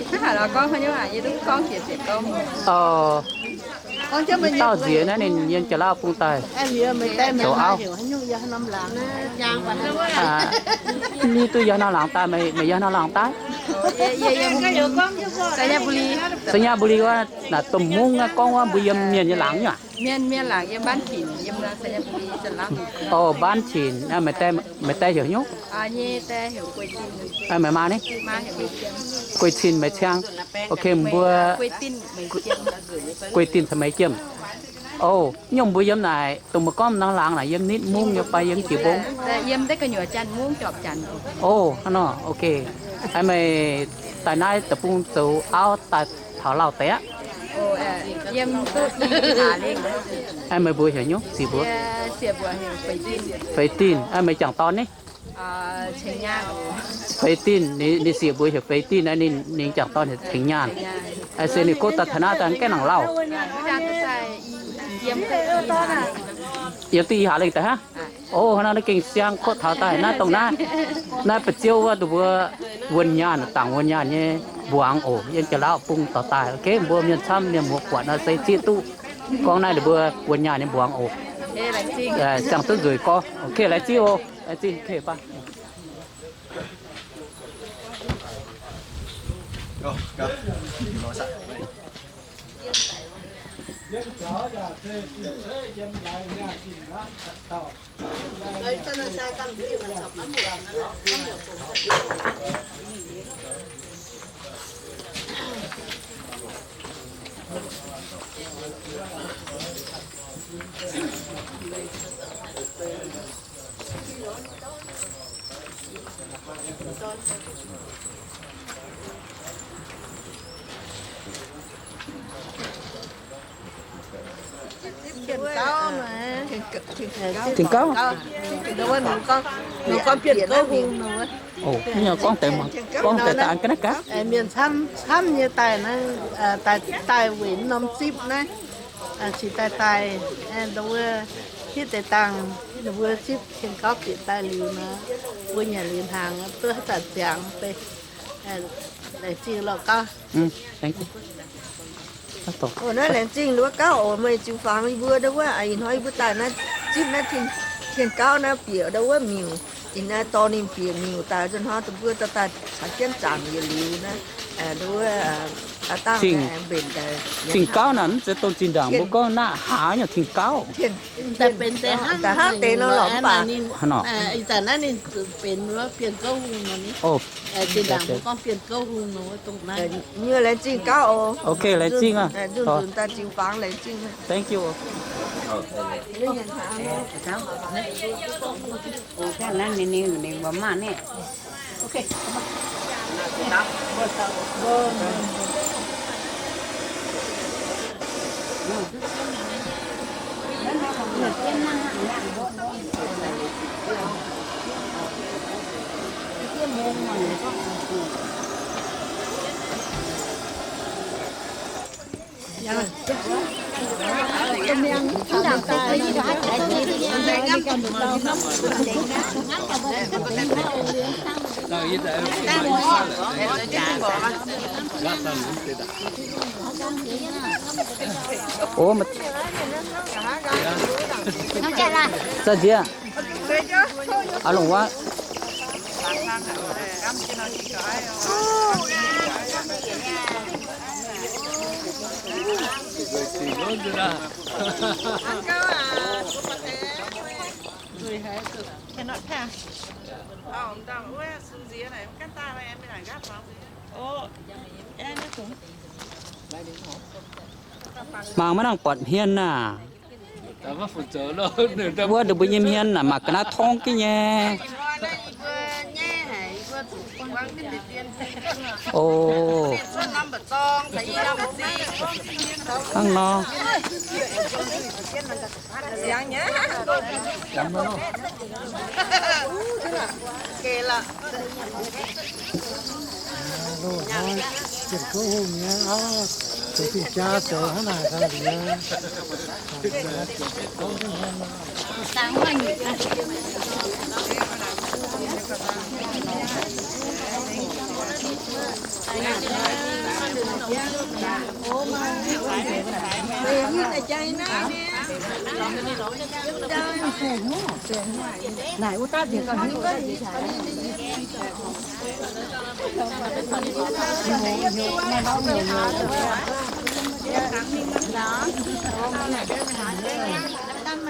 Hnangv haaix nor gorngv haaix nyungc aac, yie duqv gorngv jiex ziepc gorngv. Ov, dauh nziex naaiv ninh yiem Janx-Lauv bung daaih zoux auv. Ni duqv yiem norm laangz daaih, meih yiem norm laangz daaih? Sainyabuli wuov, naaic domh mungv gorngv wuov mbuo yiem mienh nyei laangz nyei aac? Mienh, mienh laangz yiem Mbaan Cin, yiem Sainyabuli. Ov, Mbaan Cin, meih die heuc haaix nyungc? Meih maa ni? Guei Cin, meih ciang. Ok, mbuo Guei Din caux meih Jiem. Ov, nyungc mbuo yiem naaic, dongh meih gorngv norm laangz naaic yiem nitv mungv nyei fai yiem jiex mbong? Ov, hnangv nor, ok. Meih daaih naaiv deic-bung zoux auv daaih taux lauh deix aqv? Meih mbuox heuc nyungc, zic mbuox. Feix Din. Meih jangc dorn ni? Feix Din, ninh sieqv mbuox heuc Feix Din, ninh jangc dorn heuc Ceng Nyaanh. Se ninh kov daaih taux naaiv daaih gaengh nangc lauh. Yiem Diuh Ih Haa Lengh daaih hnangv. Ov, hnangv naaiv gengh siang kotv taux daaih naaiv dongh naaiv, naaiv ba'ziouv wuov, dongh mbuo Wuonh Nyaanh, Dangc Wuonh Nyaanh nyei mbuangz oc, yiem Janx-Lauv bung dorh daaih. Ok, mbuo mienh camv mienh muoz buatc nor se zieqv duqv gorngv naaiv dongh mbuo Wuonh Nyaanh nyei mbuangz oc. Ziangh duqv nzueic gorngv. Ok, laengz zingh oc. Laengz zingh, ok, bye. Tin-Gauv. Ov, gorngv deix, gorngv deix daaih an ga'naaiv gaax. Mienh camv, camv nyei daaih naaiv, daaih weic norm zipv naaiv, cingx daaih daaih, ndau wuov, hitv deix dangh, ndau wuov zipv Tin-Gauv bieqc daaih liuz nor, mbuo nyanc liuz hnaangx, duqv haaix zanc ziangx deix. Laengz zingh lorqc gauv. Naaiv laengz zingh wuov gauv oc, meih ziux fangx yie mbuo ndau wuov, ih hnoi yie mbuo daaih naaiv zipv naaiv Tin-Gauv naaiv bieqc ndau wuov miuc, ih naaiv dorh ninh bieqc miuc daaih nzunc hnoi, dongh mbuo daaih daaih caux jienv zaangc yietc liuz naaiv, ndau wuov, dangh mbenc daaih. Tin-Gauv naaiv mv zeiz dongh zinh ndaangc mbuo gorngv naaiv haaix nyungc Tin-Gauv. Daaih hnangv deix nor lorqc mv baac. Ih zanc naaiv ninh benx Bienh Gouv Hungh nor ni. Zinh ndaangc mbuo gorngv Bienh Gouv Hungh nor, dongh naaiv. Nyei laengz zingh gauv oc. Ok, laengz zingh aqv. Nzunc nzunc daaih ziux fangx laengz zingh. Thank you. Ov, za'gengh aqv, longc wuov. Mangc maiv nangc buatc hmien naaic. Wuov ndongc mbuo nyei hmien naaic maaih ga'naaiv torngv jienv nyei. O, hnangv nor. Loz-hnoi Bienh Gouv Hungh nyei auv, zoux zingh jaa zoux hnangv naaic daaih liuz.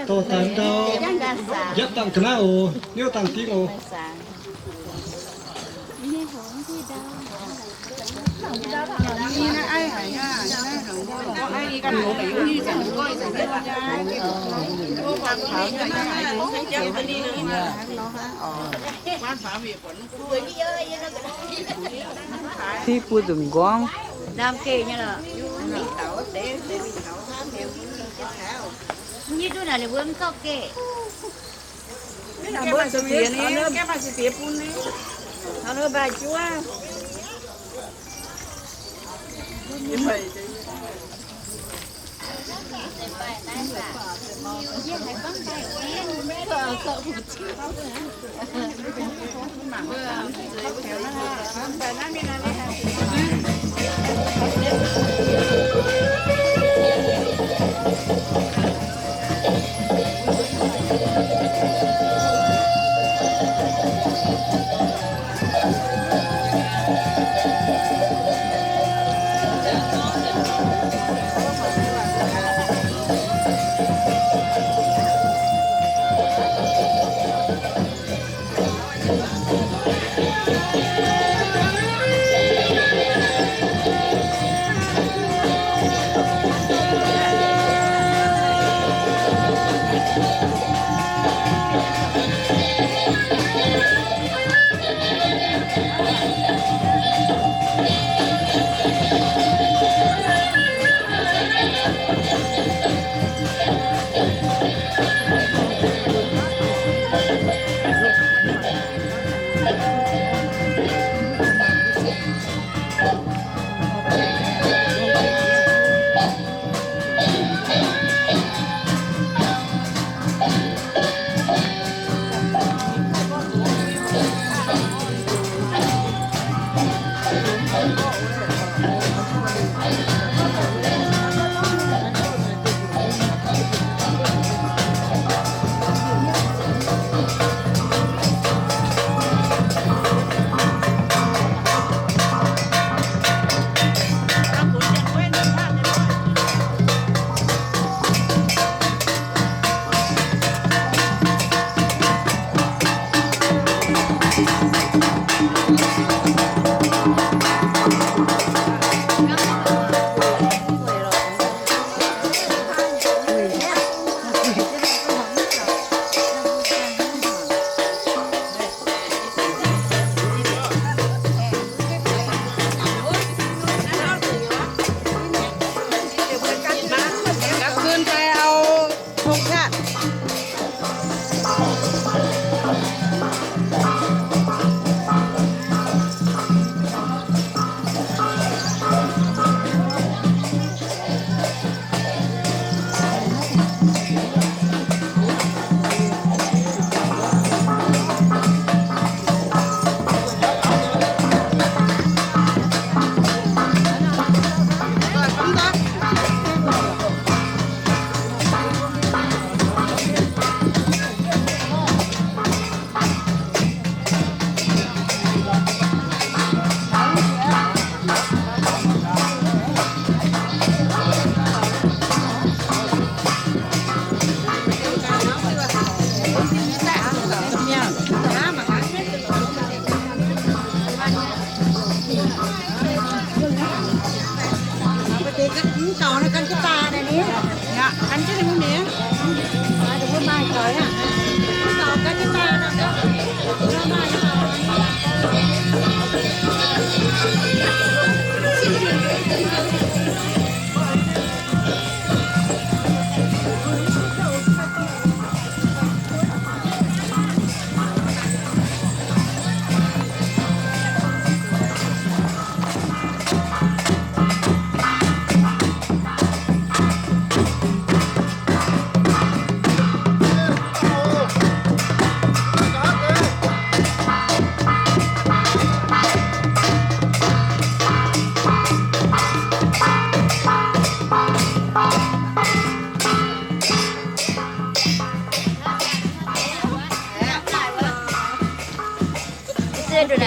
Dorh daaih ndau, yietv dangh ga'naaiv oc, niouv dangh dingh oc. Ti bun nzunc nqorngv.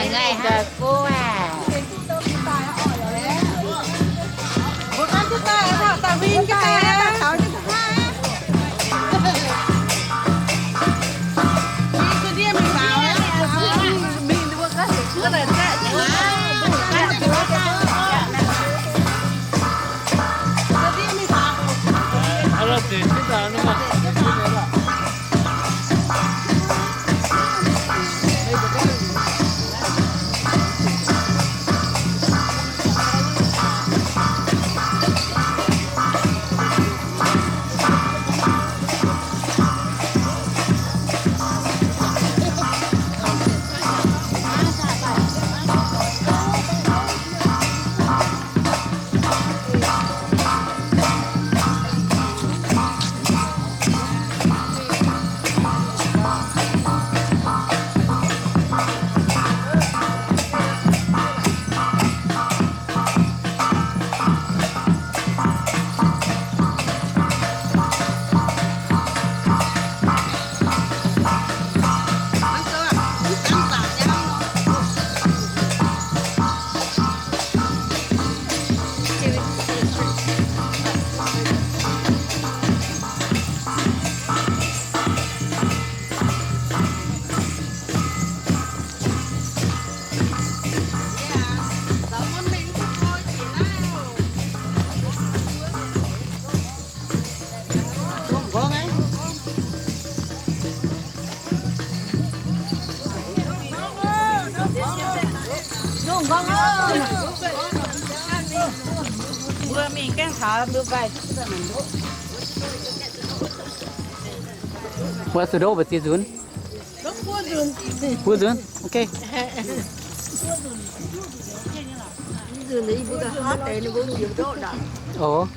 Ngaih ga'guv aac. Mbuo mingh gaengh taux mbuo mbaih. Mbuo zuqc ndoqv mbu'ziex nzunc? Buo nzunc. Ok. Oc.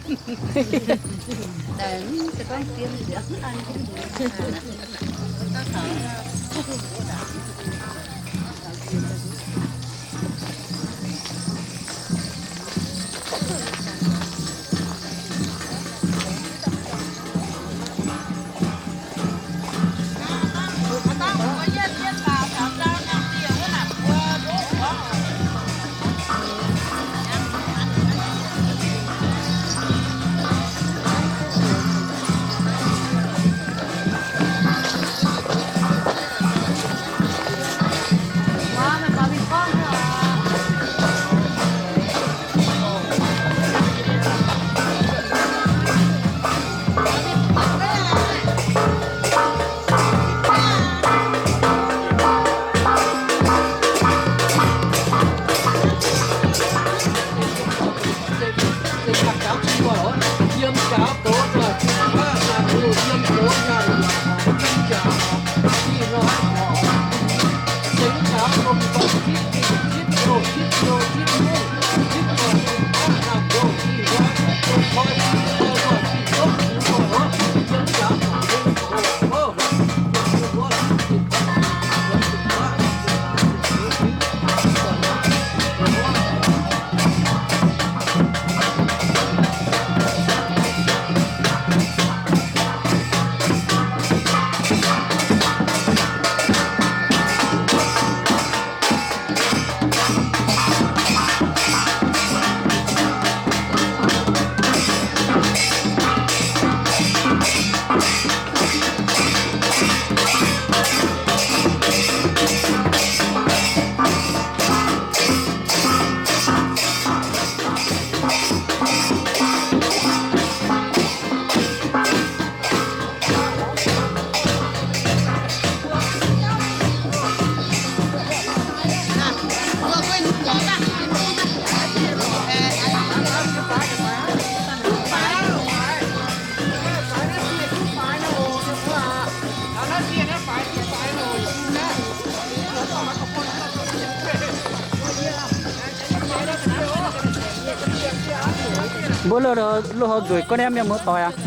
Mbuo loz, loz-hoz nzueic gorngv naaiv mienh muoz-doic aqv.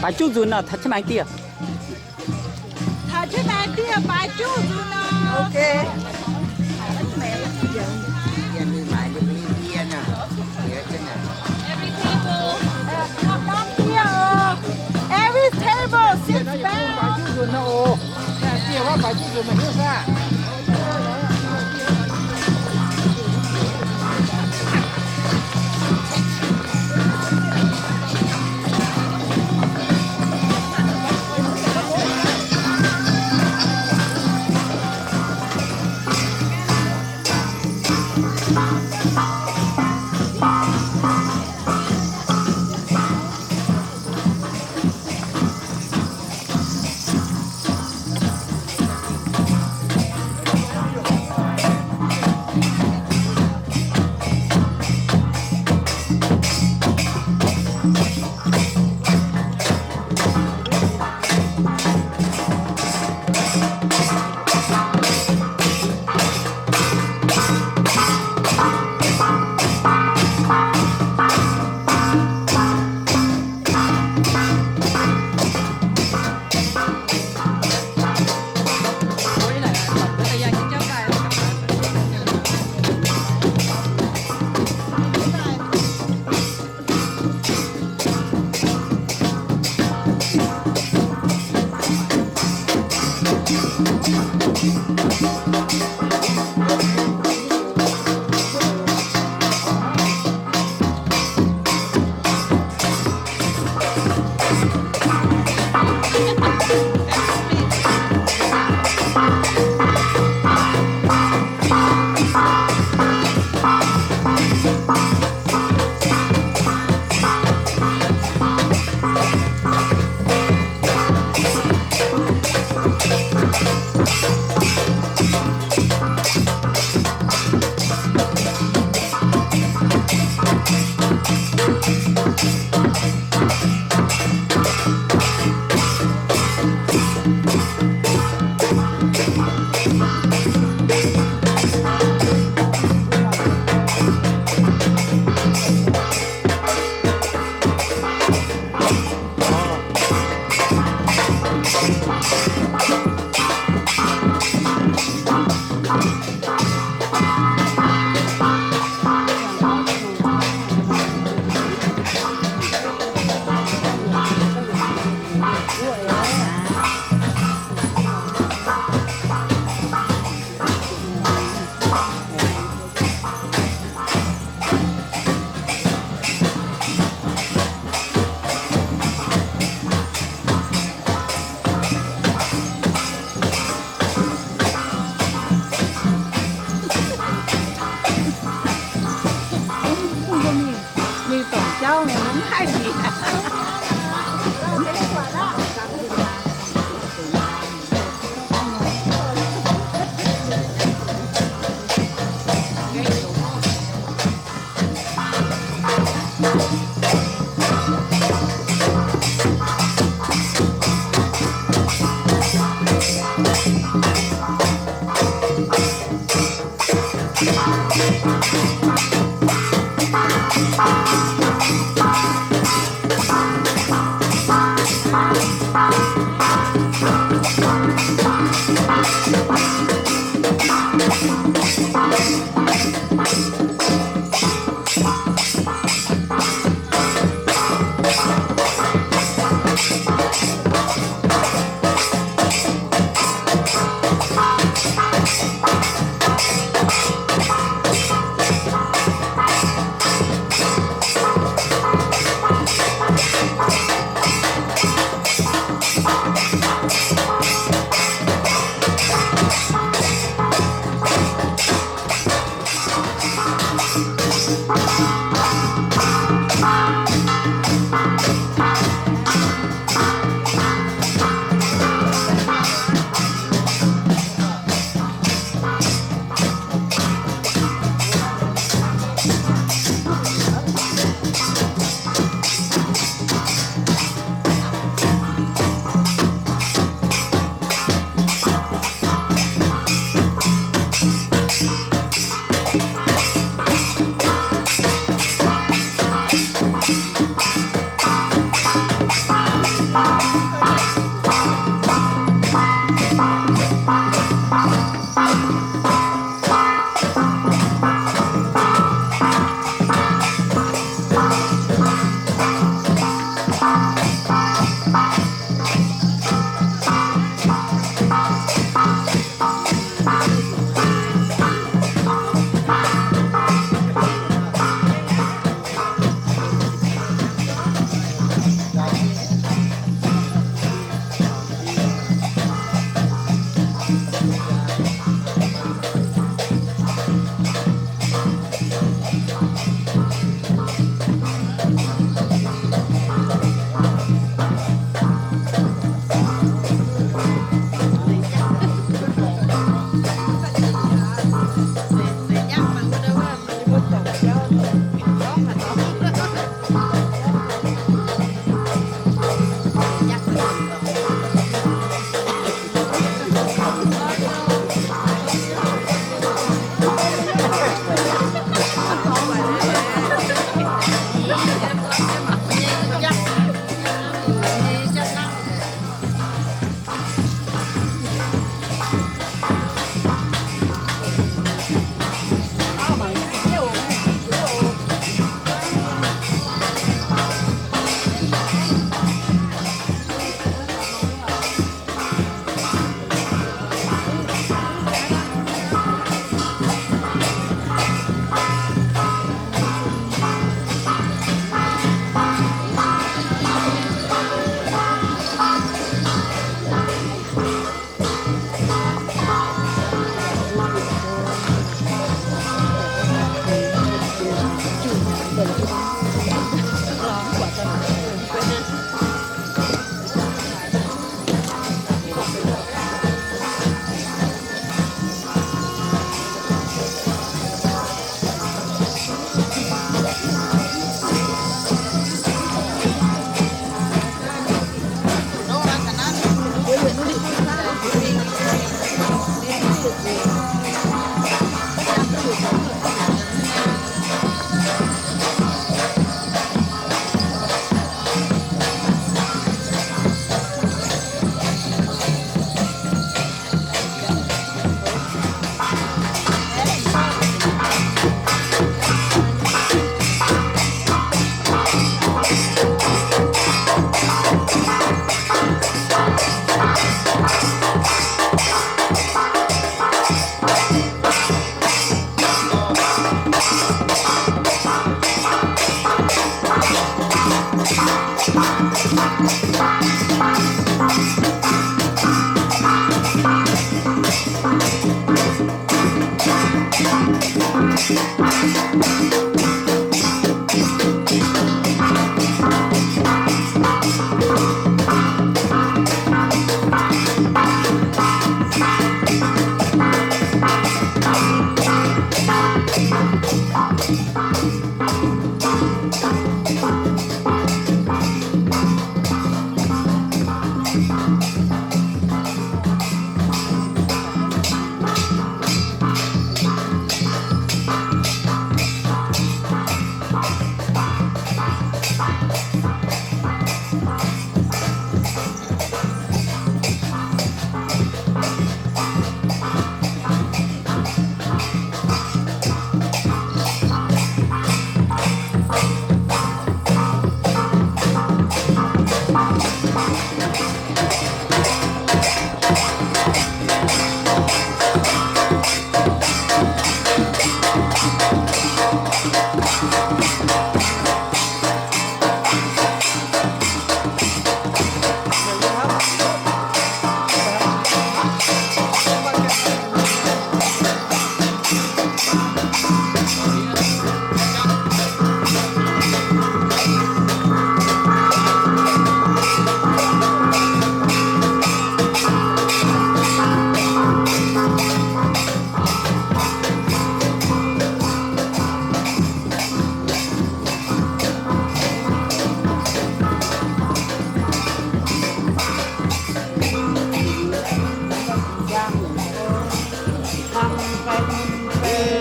Baaix juqv nzunc nor, taux jienv maengx dieh. Taux jienv maengx dieh baaix juqv nzunc nor. Every table, uh, come down here, uh, every table, sit back. Mingh dorngc jauv mingh mv haih nziex.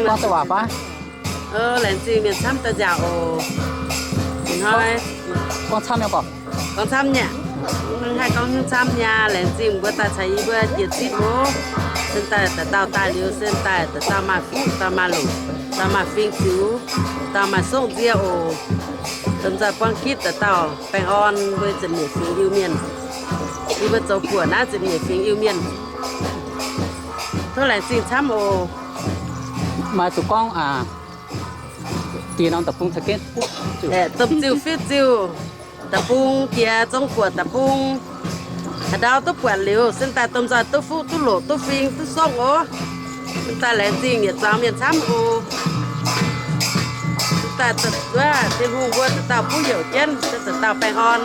Gorngv deix waac fai? Laengz zingh mienh camv daaih nziaauc oc. Hnoi gorngv camv nyei gorngv, gorngv camv nyei. Mv haih gorngv haaix camv nyei. Laengz zingh mbuo daaih caux yie mbuo jiex zipv oc. Se daaih dauh dauh daaih liuz, se daaih dauh dauh maaih fuqv, dauh maaih longc, dauh maaih fing ziux, dauh maaih songv nzie oc. Domh nzoih buangv gitv dauh dauh baengh orn mbuo ziepc nyeic fingx Iu-Mienh. Yie mbuo zoux buoc naaiv ziepc nyeic fingx Iu-Mienh. Tov laengz zingh camv oc. Maaih zuqc gorngv aa, diex norm deic-bung caux jienv, domh ziuh fiuv ziuh, deic-bung jiex zong buoc deic-bung. Haaix ndau duqv buatc liuz, se daaih domh nzoih duqv fuqv duqv loqc duqv fing duqv songv oc. Se daaih laengz zingh yietc zuangx mienh camv oc. Se daaih wuov Tin-Hungh mbuo dauh dauh buv youc jienv, se dauh dauh baengh orn.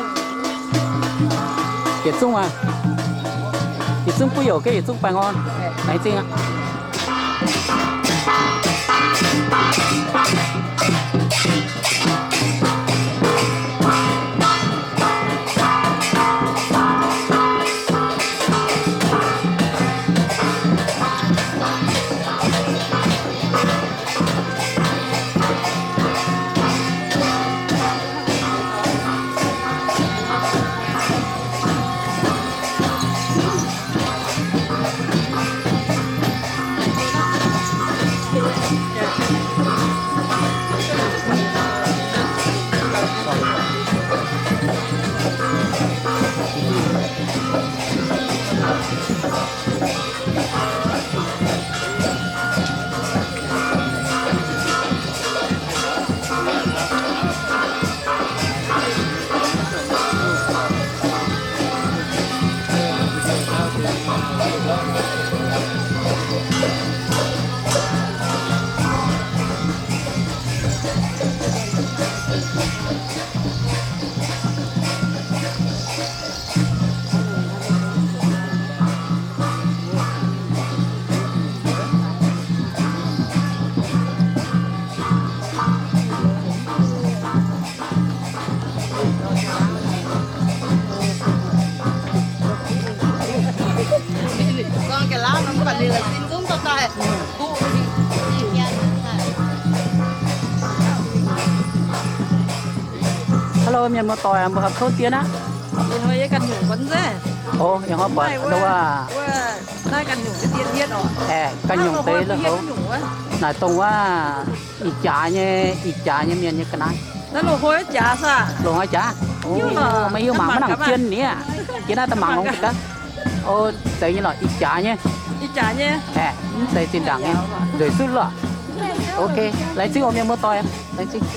Yietc zungv aac, yietc zungv buv youc jienv yietc zungv baengh orn. Laengz zingh aqv. Hello, mienh muoz-doic, mbuo haaix kouv dien aqv? Ih hnoi yie ganh nyungc buatc nzengc. Ov, yie hnoi buatc wuov, naaiv ganh nyungc deix dien hietv oc. Aeqv, ganh nyungc deix la'houv. Naaic dongh wuov ih jaax nyei, ih jaax nyei mienh nyei ga'naaiv. Naaiv longc hoi jaax aqv. Longc hoi jaax. Maiv hiuv mangc maiv nangc jien nie. Jien naaiv daaih mangc longx ga'naaiv. Ov, zeiz nyei lorqc, ih jaax nyei. Ih jaax nyei. Aeqv, mv zeiz zinh ndaangc nyei. Nzueic sutv lorqc. Ok, laengz zingh oc mienh muoz-doic. Laengz zingh.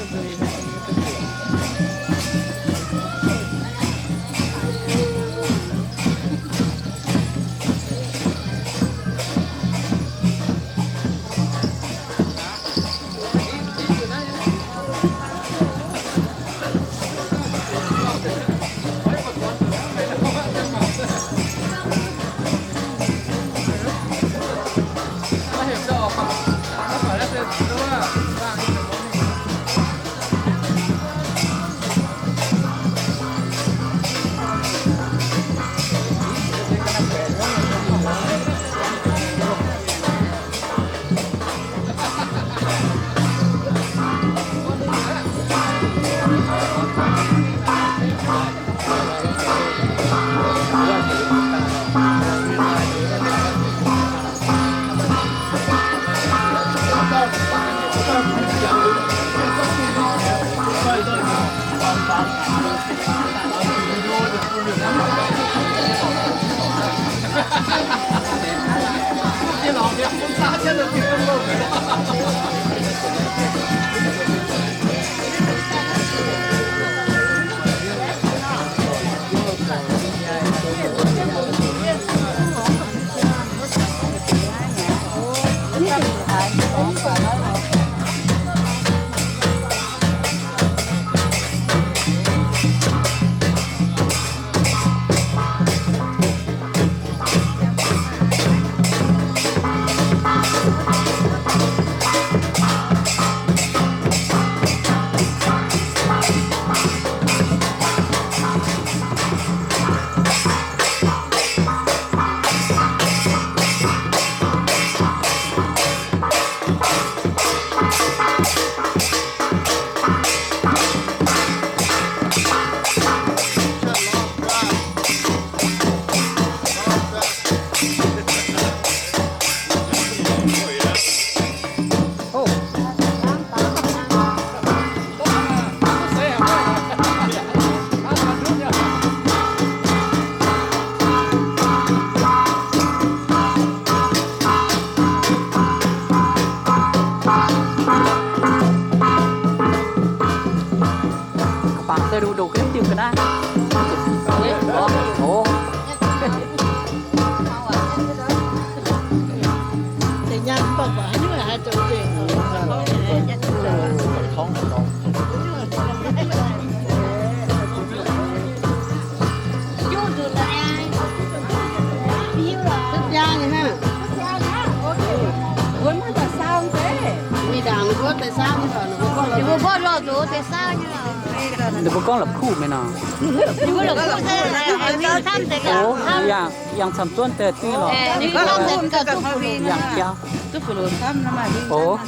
Bangc se lu ndoqc ga'naaiv diuh ga'naaiv. Ov. Ninh mbuo gorngv la'kuqv mienh nor. Ov, yangh, yangh camv-zuonv deix dingh lorqc. Yangh jauv. Ov.